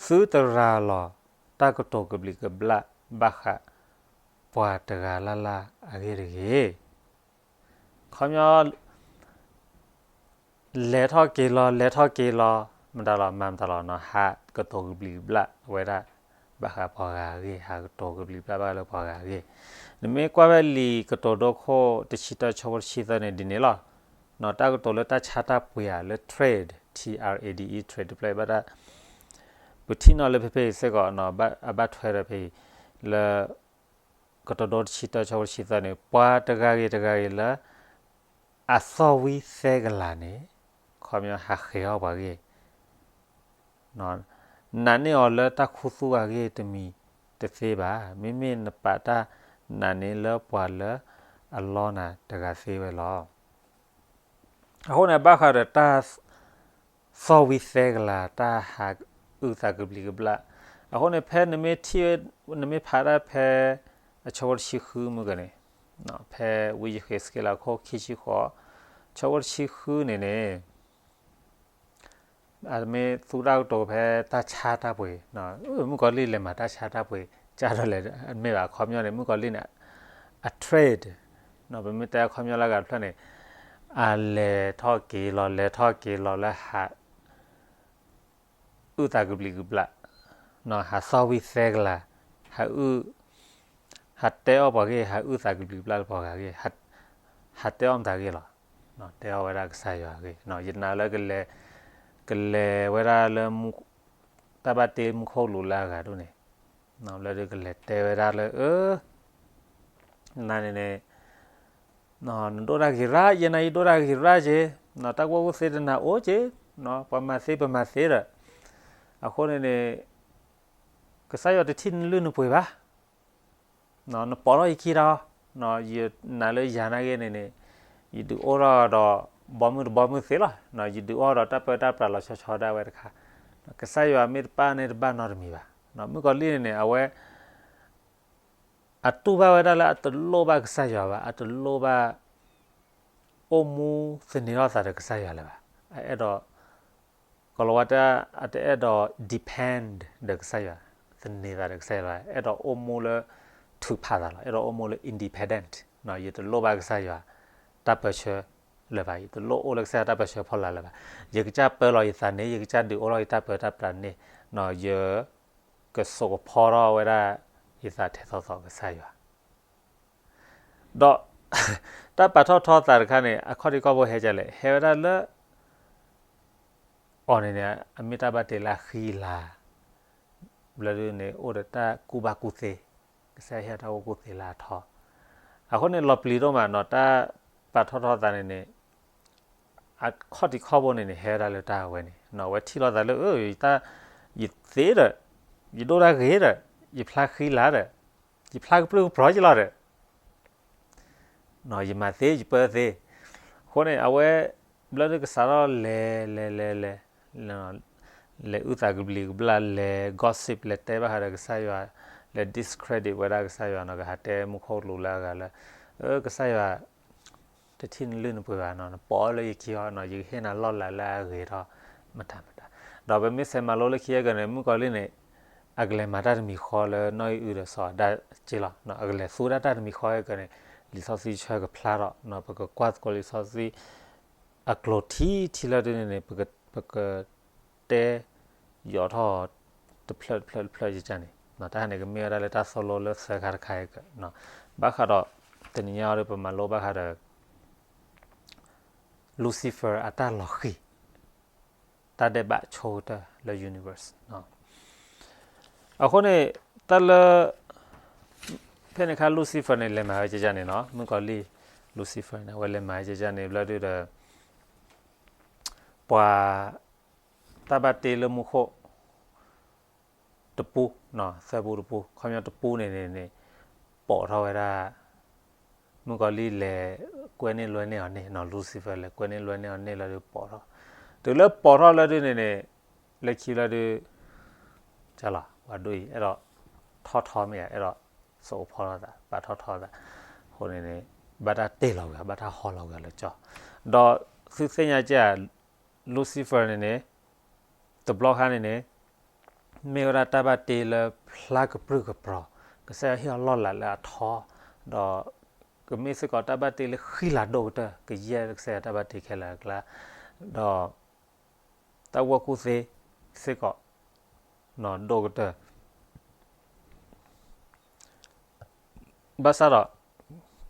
သုတရၤလီၤတၢ်ကတိၤကဘျံးကဘျၣ်ဘၣ်ဃး ပှၤတဂၤလၢ်လၢ်အဂ့ၢ်တဂ့ၤ. ခီပညီ လဲၤထီၣ်က့ၤလီၤ လဲၤထီၣ်က့ၤလီၤ မတၤလီၤ မၤမတၤလီၤနီၤ, ဟးကတိၤကဘျံးကဘျၣ်ဝဲဒၣ် ဘၣ်ဃးပှၤဂၤအဂ့ၢ်, ဟးကတိၤကဘျံးကဘျၣ်ဘၣ်ဃးလၢပှၤဂၤအဂ့ၢ်. နမ့ၢ်ကွၢ်ဖဲလံာ်ကတိၤဒိခိၣ်တဆံတၢ ဆၢဖိတဆံသၢန့ၣ် ဒ်န့ၣ်လီၤ. တၢ်ကတိၤလၢတၢ်ဆါတၢ်ပှ့ၤဧါ လၢ trade, T R A D E, trade တဖျၢၣ်အံၤဘၣ်တၢ် ပထံၣ်နီၤလၢဖဲဖဲအံၤစ့ၢ်ကီး အဘၣ်ထွဲဒီးဖဲအံၤ လၢ ကတိၤဒိတဆံတၢ ဆၢဖိတဆံသၢန့ၣ် ပှၤတဂၤဂ့ၤတဂၤဂ့ၤလၢ အသီၣ်ဝံၣ်သဲကလၤန့ၣ် ခီပညီဟးဃဲၤအီၣ်ပှၤဂ့ၢ် နာ်န့ၢ်အီၤလၢတၢ်ခူသူၣ်အဂ့ၢ်တမံၤတသ့ဘၣ်. မ့မ့ၢ်နပာ်တၢ်နာ်န့ၢ်လၢပှၤလၢအလီနၤတဂၤသ့ဝဲလီၤ. အဃိန့ၣ် ဘၣ်ဃးဒီးတၢ်သီၣ်ဝံၣ်သဲကလၤ တၢ်ဟးအုၣ်သးကဘျံးကဘျၣ်, အဃိန့ၣ် ဖဲနမ့ၢ်ထံၣ် နမ့ၢ်ဖးတၢ်ဖဲ အဆၢဖိတဆံဃုမုၢ်ကန့ၣ်, ဖဲဝံယဃ့းစက့လးခိၣ်ခံဆံဃိး ဆၢဖိတဆံဃုန့ၣ်န့ၣ် အမ့ၢ်သူတၢ်ကတိၤဖဲတၢ်ဆါတၢ်ပှ့ၤ, မုၣ်ကီၤလံၢ်လဲၤမၤတၢ်ဆါတၢ်ပှ့ၤ ကၢ်ဒီးလဲၣ် မ့ၢ်ဘၣ် အခီပညီန့ၣ် မုၣ်ကီၤလံၢ်န့ၣ် အ trade, ပမ့ၢ်တဲအခီပညီလၢအဂၤတဖျၢၣ်န့ၣ် အလဲၤထီၣ်က့ၤလီၤ လဲၤထီၣ်က့ၤလီၤလၢဟး အုၣ်သးကဘျံးကဘျၣ်, ဟးသီၣ်ဝံၣ်သဲကလၤ, ဟးအုၣ်, ဟးတဲအီၣ်ပှၤဂ့ၢ်, ဟးအုၣ်သးကဘျံးကဘျၣ်လၢပှၤဂၤဂ့ၢ်, ဟးတဲအီၣ်မတၤဂ့ၢ်လီၤ, တဲအီၣ်ဝဲဒၣ်ကစၢ်ယွၤဂ့ၢ်, ယနာ်လၢ ကလဲၤဝဲဒၣ်လၢ တၢ်ဘၣ်တ့မူခိၣ်ကလူးလၢအဂၤဒိၣ်န့ၣ်, လၢဒုးကလဲၤတဲဝဲဒၣ်လၢ အၢ နၤန့ၣ်န့ၣ် နဒိၣ်တၢ်ဂ့ၤရၣ်, ယနာ်ယဒိၣ်တၢ်ဂ့ၤရၣ်က့, တၢ်ကူၣ်ဘၣ်ကူၣ်သ့တနၤအိၣ်က့, ပှၤမၤသ့ပမၤသ့ဒီး, အဃိန့ၣ်န့ၣ် ကစၢ်ယွၤတထံၣ်နလုၢ်နပှ့ၤဘၣ်, နပိာ်ထီၣ်ယခံတၢ်အီၤ, ယနာ်လၢယၤနာ်က့န့ၣ်န့ၣ် ယဒုးအိၣ်ထီၣ်ဒီး ဘီမုၢ်တဘီမုၢ်သ့လီၤ, ယဒုးအိၣ်ထီၣ်ဒီးတၢ်ပၢတၢ်ပြးလီၤဆီဆီဒၣ်ဝဲတခါ, ကစၢ်ယွၤမ့ၢ်တပာ်န့ၢ်တဘၣ်နီတမံၤဘၣ်. မုၣ်ကီၤလံၢ်န့ၣ်န့ၣ် အဝဲ အတူၢ်ဘၣ်ဝဲဒၣ်လၢအတလိၣ်ဘၣ်ကစၢ်ယွၤဘၣ်, အတလိၣ်ဘၣ် အိၣ်မူသန့ၤထီၣ်သးဒီးကစၢ်ယွၤလၢၤဘၣ်. အအဲၣ်ဒိး ကီၤလၤဝါတဲ အတအဲၣ်ဒိး depend ဒီးကစၢ်ယွၤ, သန့ၤသးဒီးကစၢ်ယွၤလၢၤဘၣ်, အဲၣ်ဒိးအိၣ်မူလၢ ထုးဖးသးလီၤ, အဲၣ်ဒိးအိၣ်မူလၢ independent, ယတလိၣ်ဘၣ်ကစၢ်ယွၤ တၢ်ပၢဆှၢလၢၤဘၣ်, ယတလိၣ်အိၣ်လၢကစၢ်ယွၤတၢ်ပၢဆှၢဖီလာ်လၢၤဘၣ်. ယကစၢ်ပၢလီၤယသးန့ၣ်, ယကစၢ်ဒုးအိၣ်ထီၣ်ယတၢ်ပၢတၢ်ပြးန့ၣ်, ယ ကစိာ်ကဖီထီၣ်ဝဲဒၣ် ယသးထဲသိးသိးကစၢ်ယွၤ, ဒီး တၢ်ပာ်ထီၣ်ထီသးတခါန့ၣ် အခီၣ်ထံးခီၣ်ဘိဟဲကလဲၣ်, ဟဲဝဲဒၣ်လၢ အီၤန့ၣ်န့ၣ် အမ့ၢ်တၢ်ဘၣ်တ့လၢအဃံလၤ, ဘျီဒုန့ၣ် အိၣ်ဒီးတၢ်ကူၣ်ဘၣ်ကူၣ်သ့, ကစၢ်ယွၤဟ့ၣ်အီၤတၢ်ကူၣ်ဘၣ်ကူၣ်သ့လၢအထီ, အဃိန့ၣ် လီၤပျံၤဒိၣ်မးနီၤ, တၢ်ပာ်ထီၣ်ထီသးန့ၣ်န့ၣ် အခီၣ်ထံးခီၣ်ဘိန့ၣ်န့ၣ် ဟဲဝဲဒၣ်လၢတၢ်ဝဲန့ၣ်, အဝဲထံၣ်လိာ်သးလၢ တၢ် ယသ့ဒီး, ယဒိၣ်တၢ်ဂ့ၤဒီး, ယဖျါဃံလၤဒီး, ယဖျါကပြုၢ်ကပြီၤယလီၤဒီး, ယမၤသ့ယပၢသ့, အဃိန့ၣ် အဝဲ ဘျီဒုကစးထီၣ်လဲၤလဲၤလဲၤလဲၤ လဲၤအုၣ်သးကဘျံးကဘျၣ် လဲၤ gossip လဲၤတဲဘၣ်ဃးဒီးကစၢ်ယွၤ, လဲၤ discredit ဝဲဒၣ်ကစၢ်ယွၤနီၤ, ကဟးတဲမူခိၣ်ကလူးလၢအဂၤလၢ ကစၢ်ယွၤ တထံၣ်နလုၢ်နပှ့ၤဘၣ်နီၤ, နပိာ်အီၤလၢယခံအီၤနီၤ, ယကဟ့ၣ်နၤလီၢ်လၤလၢအဂ့ၤထီၣ်မတၤမတၤ, ဒီးပမ့ၢ်ဆဲးမၤလိလၢခံအကန့ၣ် မုၣ်ကီၤလံၢ်န့ၣ် အကလဲၤမၤတၢ်တမံၤဃီလၢနီၢ်အံၣ်အုဒီးစီၤအၤဒၣ်က့လီၤ, အကလဲၤသူဝဲဒၣ်တၢ်တမံၤဃီအကန့ၣ် လံာ်စီဆှံဆၢကဖျါထီၣ်, ပကကွၢ်သကိးလံာ်စီဆှံ အကျိၤထံထံလၢဒ်န့ၣ်န့ၣ် ပကတဲ ယိးထီၣ် တဖျၢၣ်တဖျၢၣ်တဖျၢၣ်ယကန့ၣ်, တၢ်န့ၣ်ကမ့ၢ်ဝဲဒၣ်လၢတၢ်သိၣ်လိလၢသၢခါတခါအက, ဘၣ်ဃးဒီး တနံၤညါအံၤဒီး ပမၤလိဘၣ်ဃးဒီး Lucifer အတၢ်လီၤဃံၤ တၢ်ဒဲးဘးဆိကတၢၢ်လၢ universe အဃိန့ၣ် တၢ်လၢ ဖဲန့ၣ်အခါ Lucifer န့ၣ် လဲၤမၤဝဲကကန့ၣ်နီၤ, မုၣ်ကီၤလံၢ် Lucifer န့ၣ် အဝဲလဲၤမၤဝဲကကန့ၣ် ဘျီဒုဒီး ပှၤ တၢ်ဘၣ်တ့လၢမူခိၣ် တပူ, သၢပူတပူ, ခီပညီတပူန့ၣ်န့ၣ်န့ၣ် ပိာ်ထီၣ်ဝဲဒၣ် မုၣ်ကီၤလံၢ်လဲၤကွဲန့ၢ်လွဲန့ၢ်အီၤန့ၣ်နီၤ, Lucifer လဲၤကွဲန့ၢ်လွဲန့ၢ်အီၤန့ၣ်လီၤဒုးပိာ်ထီၣ်, တုၤလၢပိာ်ထီၣ်လၢဒုးန့ၣ်န့ၣ် လၢခံလီၤဒုး ကလီၤ ပှၤဒိၣ်အံၤ အဲၣ်ဒိးထီၣ်ထီမ့ၢ်ဧါ, အဲၣ်ဒိးစိာ်ကဖီထီၣ်သး ပာ်ထီၣ်ထီသး, အဃိန့ၣ်န့ၣ် ဘၣ်တၢ်တ့ၢ်လီၤဝဲ ဘၣ်တၢ်ဟီလီၤဝဲလၢကၠီ, ဒီးသုသ့ၣ်ညါက့ Lucifer န့ၣ်န့ၣ် တဘျီခါန့ၣ်န့ၣ် မ့ၢ်ဝဲဒၣ်တၢ်ဘၣ်တ့လၢဖျါကပြုၢ်ကပြီၤ, ကစၢ်ယွၤဟ့ၣ်အီၤလီၢ်လၤလၢအထီ, ဒီး ကမ့ၢ်စ့ၢ်ကီးတၢ်ဘၣ်တ့လၢဃံလၤဒိၣ်ကတၢၢ် ကယဲၢ်ကစၢ်ယွၤတၢ်ဘၣ်တ့ခဲလၢာ်အကျါ, ဒီး တၢ်ကူၣ်ဘၣ်ကူၣ်သ့စ့ၢ်ကီး ဒိၣ်ကတၢၢ် ဘၣ်ဆၣ်ဒီး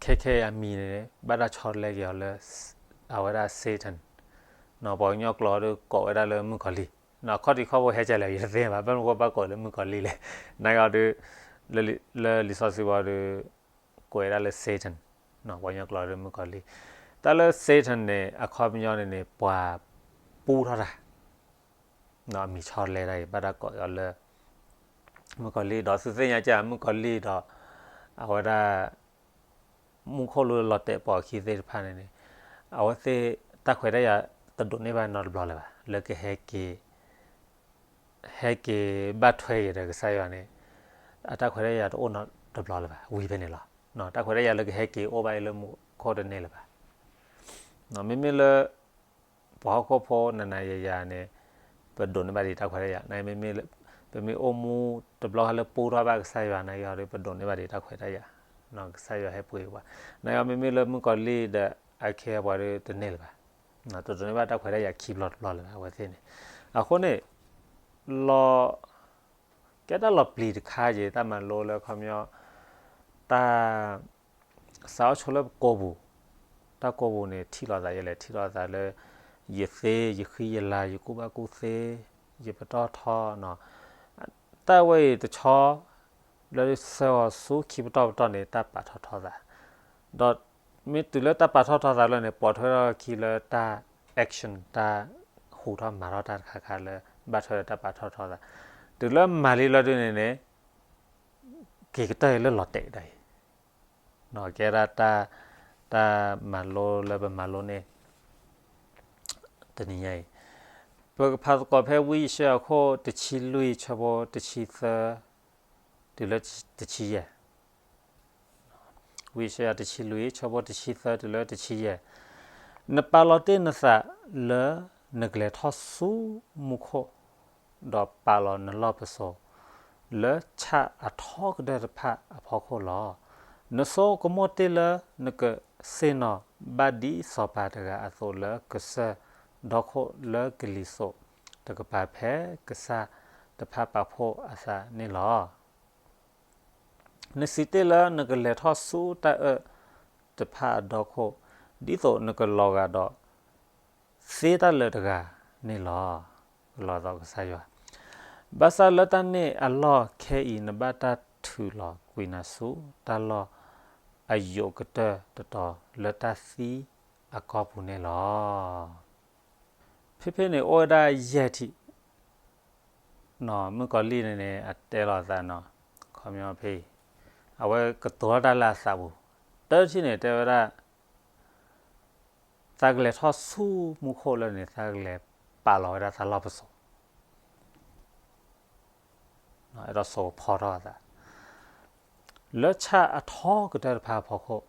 ခဲခဲအံၤအမံၤန့ၣ် ဘၣ်တၢ်ဆီတလဲက့ၤအီၤလၢ အဝဲဒၣ် Satan, ပှၤကညီကျိာ်ဒီးကိးဝဲဒၣ်လၢမုၣ်ကီၤလံၢ်, အခီၣ်ထံးခီၣ်ဘိဟဲကလဲၣ် ယတသ့ဘၣ်, ဘၣ်မနုၤဃိဘၣ်ကိးလၢမုၣ်ကီၤလံၢ်လဲၣ်, နာ်က့အီၤဒီး လၢလံာ်စီဆှံဝံၤဒီး ကိးဝဲဒၣ်လၢ Satan, ပှၤကညီကျိာ်ဒီးမုၣ်ကီၤလံၢ်, တၢ်လၢ Satan န့ၣ် အခီပညီန့ၣ်န့ၣ် ပှၤပူထီၣ်တၢ် အမံၤဆီတလဲတၢ်အံၤ ဘၣ်တၢ်ကိးအီၤလၢ မုၣ်ကီၤလံၢ် ဒီးသုသ့ၣ်ညါက့ မုၣ်ကီၤလံၢ်ဒီး အဝဲဒၣ် မူခိၣ်လၢလီၤတဲာ်ပိာ်အခံသ့ၣ်တဖၣ်န့ၣ်န့ၣ် အဝဲသ့ၣ်တၢ်ခွဲးတၢ်ယာ်တဒိးန့ၢ်ဘၣ်နီတဘျီလၢၤဘၣ် လၢကဟဲက့ၤ ဟဲက့ၤဘၣ်ထွဲက့ၤဒီးကစၢ်ယွၤန့ၣ် အတၢ်ခွဲးတၢ်ယာ်တအိၣ်နီတဘျီလၢၤဘၣ် ဝံၤဖဲန့ၣ်လီၤ. တၢ်ခွဲးတၢ်ယာ်လၢကဟဲက့ၤအိၣ်ဘၣ်အံၤလၢမူခိၣ်တန့ၢ်လၢၤဘၣ်. မ့မ့ၢ်လၢ ပှၤဟီၣ်ခိၣ်ဖိနၤနၤယၤယၤန့ၣ် ပဒိးန့ၢ်ဘၣ်ဒံးတၢ်ခွဲးတၢ်ယာ် နမ့မ့ၢ် ပမ့ၢ်အိၣ်မူတဘျီဃီလၢပူထီၣ်ဘၣ်ကစၢ်ယွၤ နဂီၢ်ဒီး ပဒိးန့ၢ်ဘၣ်ဒံးတၢ်ခွဲးတၢ်ယာ် ကစၢ်ယွၤဟဲပှ့ၤပှၤ နဂီၢ်မ့မ့ၢ်လၢမုၣ်ကီၤလံၢ်ဒီးအခဲပှၤဒီးတန့ၢ်လၢၤဘၣ်. တဒိးန့ၢ်ဘၣ်တၢ်ခွဲးတၢ်ယာ်ခံဘျီတဘျီလၢၤဘၣ် အဝဲသ့ၣ်န့ၣ်. အဃိန့ၣ် လီၤ ကဲတၢ်လီၤပျံၤတခါယံၤ တၢ်မၤလိလၢခီပညီ တၢ် စးထီၣ်ဆိလၢပကိာ်ပူၤ, တၢ်ကိာ်ပူၤန့ၣ် ထံၣ်လိာ်သးယဲလဲၣ် ထံၣ်လိာ်သးလၢ ယသ့ ယဃံယလၤ ယကူၣ်ဘၣ်ကူၣ်သ့ ယပတီၢ်ထီ တၢ်ဝဲအံၤတဆီ လၢဆၢဂီၤဆူခံပတီၢ်ပတီၢ်န့ၣ် တၢ်ပာ်ထီၣ်ထီသး, ဒီးမ့ၢ်တုၤလၢတၢ်ပာ်ထီၣ်ထီသးလၢန့ၣ် ပိာ်ထွဲထီၣ်ခံလၢတၢ် action တၢ်ဟူးထီၣ်မၤထီၣ်တၢ်တခါခါလၢ ဘၣ်ထွဲဒီးတၢ်ပာ်ထီၣ်ထီသး, တုၤလၢမၤလံလီၤဒုးန့ၣ်န့ၣ် က့ၤကတၢၢ်အံၤလၢလီၤတဲာ်ဒၣ်အံၤ ကဲဒၣ်တၢ် တၢ်မၤလိလၢပမၤလိန့ၢ် တနံၤညါအံၤ, ပကဖးသကိးဖဲဝံယၡါယၤအခိၣ်တဆံလွံၢ်ဆၢဖိတဆံသၢ တုၤလၢတဆံယဲၢ် ဝံယၡါယၤတဆံလွံၢ် ဆၢဖိတဆံသၢတုၤလၢတဆံယဲၢ်, နပာ်လီၤတ့ၢ်နသးလၢနကလဲၤထီၣ်ဆူမူခိၣ်, ဒီးပာ်လီၤနလီၢ်ပစိာ် လၢဆၣ်အထီကတၢၢ်တဖၣ်အဖီခိၣ်လီၤ. နဆိကမိၣ်တ့ၢ်လၢနကဆ့ၣ်နီၤဘၣ်ဒ်စီၤပၤတဂၤအသိးလၢကစၢၢ်ဒီခိၣ်လၢကလံၤစိးတကပၤ ဖဲကစၢ်တဖၣ်ပာ်ဖှိၣ်အသးန့ၣ်လီၤ. နစံးတ့ၢ်လၢနကလဲၤထီၣ်ဆူတၢ်အၢၣ်တဖၣ်အဒီခိၣ်, ဒ်သိးနကလီၤဂာ်ဒီးသ့တၢ်လၢာ်တဂၤန့ၣ်လီၤ. ကလီၤဂာ်ဒီးကစၢ်ယွၤ, ဘၣ်ဆၣ်လၢတၢ်န့ၣ်အလီၢ်ခဲအံၤ နဘၣ်တၢ်ထုးလီၤကွံာ်နၤဆူတၢ်လီၢ်အယိာ်ကတၢၢ်တတီၤလၢတၢ်သံအကီၢ်ပူၤန့ၣ်လီၤ. ဖဲဖဲန့ၣ်အိၣ်ဝဲဒၣ်ယဲၢ်ထံၣ်, မုၣ်ကီၤလံၢ်န့ၣ်န့ၣ် အတဲလီၤအသးနီၤ, ခီပညီဖဲအံၤ အဝဲကတိၤတၢ်လၢအသးပူၤ, တၢ်ထံၣ်န့ၣ်တဲဝဲဒၣ် သးကလဲၤထီၣ်ဆူမူခိၣ်လၢန့ၣ် သးကလဲၤပာ်လီၤဝဲဒၣ်သးလီၢ်ပစိာ် အဲၣ်ဒိးစိာ်ကဖီထီၣ်အသး လၢဆၣ်အထီကတၢၢ်တဖၣ်အဖီခိၣ်,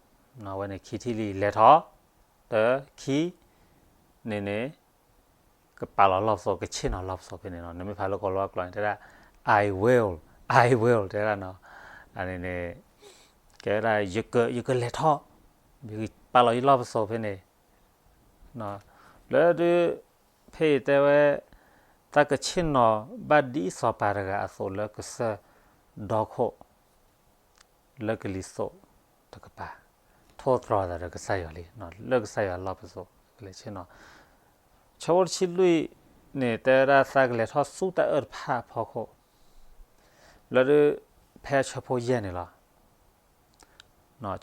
အဝဲန့ၣ်ခံထံၣ်လံ လဲၤထီၣ်, တၢခံန့ၣ်န့ၣ် ကပာ်လီၤလီၢ်ပစိာ် ကဆ့ၣ်နီၤလီၢ်ပစိာ်ဖဲန့ၣ်နီၤ, နမ့ၢ်ဖးလၢကီၤလၤဝါကျိာ်န့ၣ် တဲဒၣ် I will, I will တဲဒၣ်နီၤ, န့ၣ်န့ၣ် ကဲဝဲဒၣ် ယကလဲၤထီၣ်, ပာ်လီၤယလီၢ်ပစိာ်ဖဲန့ၣ် လၢဒုး ဖဲအံၤတဲဝဲ သးကဆ့ၣ်နီၤဘၣ်ဒ်စီၤပၤတဂၤအသိးလၢကစၢၢ်ဒီခိၣ် လၢကလံၤစိးတကပၤ, ထိၣ်သတြီၤသးဒီးကစၢ်ယွၤလံ, လၢကစၢ်ယွၤလီၢ်ပစိာ် ကလဲၤဆ့ၣ်နီၤ, ဆၢဖိတဆံလွံၢ်န့ၣ် တဲဝဲဒၣ်သးကလဲၤထီၣ်ဆူတၢ်အၢၣ်တဖၣ်အဖီခိၣ်, လၢဒုး ဖဲဆၢဖိယဲၢ်န့ၣ်လီၤ.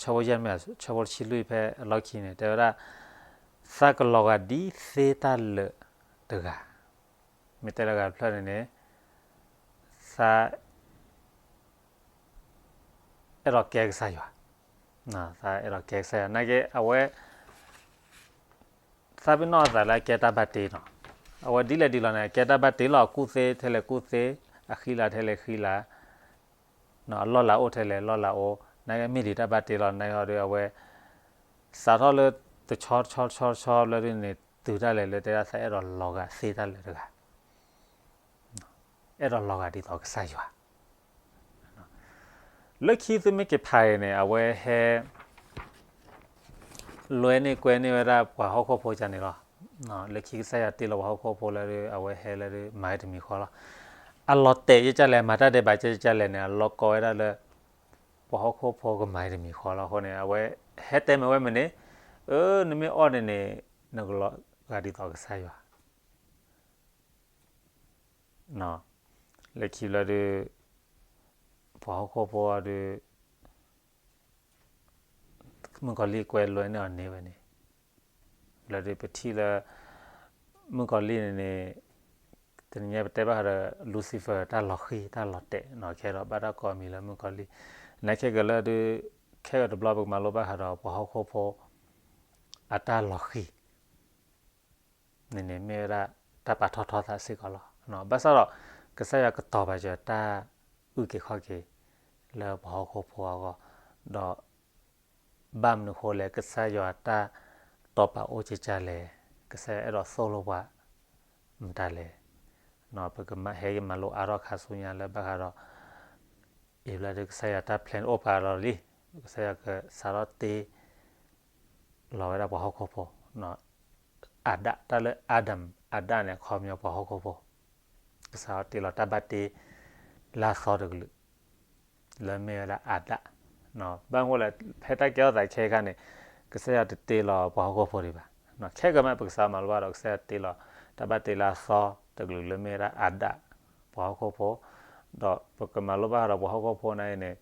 ဆၢဖိယဲၢ်မ့ၢ် ဆၢဖိတဆံလွံၢ်ဖဲအလီၢ်ခံန့ၣ် တဲဝဲဒၣ် သးကလီၤဂာ်ဒ်သ့တၢ်လၢာ်တဂၤ, မ့ၢ်တဲလၢဂၤတဖျၢၣ်န့ၣ်န့ၣ် သး အဲၣ်ဒိးကဲကစၢ်ယွၤ, သးအဲၣ်ဒိးကဲကစၢ်ယွၤ နာ်က့ အဝဲ သးပ့ၤနီၣ်အသးလၢအကဲတၢ်ဘၣ်တ့နီၤ, အဝဲဒ်လဲၣ်ဒ်လဲၣ်န့ၣ် အကဲတၢ်ဘၣ်တ့လီၤ, အကူၣ်သ့ထဲလဲၣ်ကူၣ်သ့, အဃံလၤထဲလဲၣ်ဃံလၤ, အလီၢ်လၤအိၣ်ထဲလဲၣ်လီၢ်လၤအိၣ်, နာ်က့မ့ၢ်ဒံးတၢ်ဘၣ်တ့လီၤ, နာ်က့ဟီဒုးအဝဲ စးထီၣ်လၢတဆီတဆီတဆီတဆီလၢဒုးန့ၣ် တုၤဒၣ်လဲာ်လၢတဲဒၣ်သးအဲၣ်ဒိးလီၤဂာ်သ့တၢ်လၢာ်တဂၤ အဲၣ်ဒိးလီၤဂာ်ဒ်သိးကစၢ်ယွၤ, လၢခံသုမ့ၢ်က့ၤဖးအံၤန့ၣ် အဝဲဟဲ လွဲန့ၢ်ကွဲန့ၢ်ဝဲဒၣ်ပှၤဟီၣ်ခိၣ်ဖိကန့ၣ်လီၤ. လၢခံကစၢ်ယွၤတ့လီၤပှၤဟီၣ်ခိၣ်ဖိလၢဒုး အဝဲဟဲလၢဒုးမၤတမံၤဃီလီၤ. အလီၤတဲာ်ယကလဲၣ် မၤတၢ်ဒဲးဘးကကလဲၣ်န့ၣ် အလီၤကီဝဲဒၣ်လၢ ပှၤဟီၣ်ခိၣ်ဖိကမၤတမံၤဃီလီၤအဃိန့ၣ် အဝဲဟဲတဲမ့ၢ်ဝဲမ့ၢ်န့ၣ်, အၢ နမ့ၢ်အီၣ်န့ၣ်န့ၣ် နကလီၤဂာ်ဒ်သိးကစၢ်ယွၤ လၢခံဘျီဒုး ပှၤဟီၣ်ခိၣ်ဖိအီၤဒုး မုၣ်ကီၤလံၢ်ကွဲလွဲန့ၢ်အီၤန့ၢ်ဝဲန့ၣ်, ဘျီဒုးပထံၣ်လၢ မုၣ်ကီၤလံၢ်န့ၣ်န့ၣ် တနံၤညါပတဲဘၣ်ဃးဒီး Lucifer တၢ်လီၤဃံၢ်တၢ်လီၤတဲာ်နီၤ, ခဲဒီးဘၣ်တၢ်ကိးမံၤလၢမုၣ်ကီၤလံၢ်, နာ်က့ကလၢဒုး ခဲကတဘျီပကမၤလိဘၣ်ဃးဒီးပှၤဟီၣ်ခိၣ်ဖိ အတၢ်လီၤဃံၢ် န့ၣ်န့ၣ်မ့ၢ်ဝဲဒၣ်တၢ်ပာ်ထီၣ်ထီသးစ့ၢ်ကီးလီၤ. ဘၣ်ဆၣ်ဒီး ကစၢ်ယွၤကတီၤပာ်စၢၤတၢ်အုၣ်က့ၤခီၣ်က့ၤ လၢပှၤဟီၣ်ခိၣ်ဖိအဂီၢ်, ဒီး ဘၣ်မနုၤဃိလဲၣ် ကစၢ်ယွၤတၢ်တိာ်ပာ်အိၣ်ကကလဲၣ်, ကစၢ်ယွၤအဲၣ်ဒိးသိၣ်လိပှၤ မတၤလဲၣ်, ပကဟဲက့ၤမၤလိအါထီၣ်ခါဆူညါလၢဘၣ်ဃးဒီး အံၤဘျီဒုးကစၢ်ယွၤတၢ် plan အိၣ်ပာ်လီၤလံ, ကစၢ်ယွၤကစးထီၣ်တ့ လီၤဝဲဒၣ်ပှၤဟီၣ်ခိၣ်ဖိ, အၤဒၣ် တၢ်လၢ Adam အၤဒၣ်န့ၣ် အခီပညီပှၤဟီၣ်ခိၣ်ဖိ, ကစးထီၣ်တ့လီၤတၢ်ဘၣ်တ့လၢအသီတကလုာ် လၢမ့ၢ်ဝဲဒၣ်အၤဒၣ်, ဘၣ်မနုၤလဲၣ် ဖဲတၢ်ကဲထီၣ်သးခဲခါန့ၣ် ကစၢ်ယွၤတတ့လီၤပှၤဟီၣ်ခိၣ်ဖိဒံးဘၣ်, ခဲကမး ပကစးမၤလိဘၣ်ဒီး ကစၢ်ယွၤတ့လီၤ တၢ်ဘၣ်တ့လၢအသီတကလုာ်လၢမ့ၢ်ဝဲဒၣ်အၤဒၣ် ပှၤဟီၣ်ခိၣ်ဖိ, ဒီးပကမၤလိဘၣ်ဃးဒီးပှၤဟီၣ်ခိၣ်ဖိန့ၣ်န့ၣ်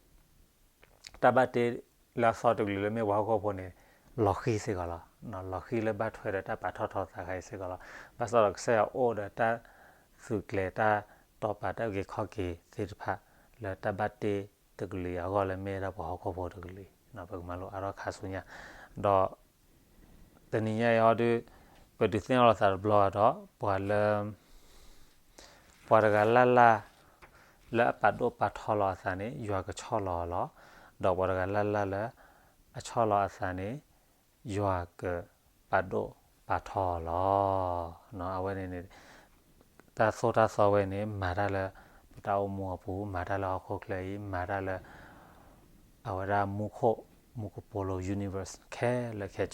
တၢ်ဘၣ်တ့လၢအသီတကလုာ်လၢမ့ၢ်ပှၤဟီၣ်ခိၣ်ဖိန့ၣ် လီၤဃံၢ်စ့ၢ်ကီးလီၤ. လီၤဃံၢ်လၢဘၣ်ထွဲဒီးတၢ်ပာ်ထီၣ်ထီသးခါအံၤစ့ၢ်ကီးလီၤ. ဘၣ်ဆၣ်ဒီးကစၢ်ယွၤအိၣ်ဒီးတၢ်သုးကျဲၤ တၢ်တိာ်ပာ်တၢ်အုၣ်က့ၤခီၣ်က့ၤသ့ၣ်တဖၣ် လၢတၢ်ဘၣ်တ့တကလုာ်အဂီၢ်လၢမ့ၢ်ဝဲဒၣ်ပှၤဟီၣ်ခိၣ်ဖိတကလုာ်အံၤ ပကမၤလိအါထီၣ်ခါဆူညါ, ဒီး တနံၤညါအံၤဟီဒုး ပဒုးသ့ၣ်နီၣ်လီၤသးတဘျီဒီး ပှၤလၢ ပှၤတဂၤလၢ်လၢ် လၢအပာ်ဒိၣ်ပာ်ထီလီၤအသးန့ၣ် ယွၤကဆီၣ်လီၤအီၤလီၤ. ဒီးပှၤတဂၤလၢ်လၢ်လၢ အဆီၣ်လီၤအသးန့ၣ် ယွၤကပာ်ဒိၣ်ပာ်ထီလီၤ. အဝဲန့ၣ်န့ၣ် တၢ်သိၣ်တၢ်သီဝဲန့ၣ် မၤတၢ်လၢ ပတၢ်အိၣ်မူအပူၤ, မၤတၢ်လၢဟီၣ်ခိၣ်ချၢအံၤ, မၤတၢ်လၢ အဝဲဒၣ်မူခိၣ် မူကပိာ်လိၤ universe ခဲလၢာ်ခဲဆ့,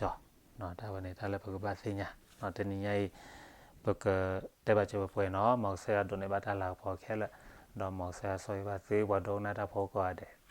တၢ်ဝဲန့ၣ် တၢ်လၢပကဘၣ်သ့ၣ်ညါ, တနံၤညါအံၤ ပကတဲဘၣ်စၢၤပှဲၤပှဲၤနီၤ, မ်ကစၢ်ယွၤဒိးန့ၢ်ဘၣ်တၢ်လၤကပီၤခဲလၢာ်, ဒီးမ်ကစၢ်ယွၤဆိၣ်ဂ့ၤဘၣ်သုပှၤဒိကနၣ်တၢ်ဖိကိးဂၤဒဲး.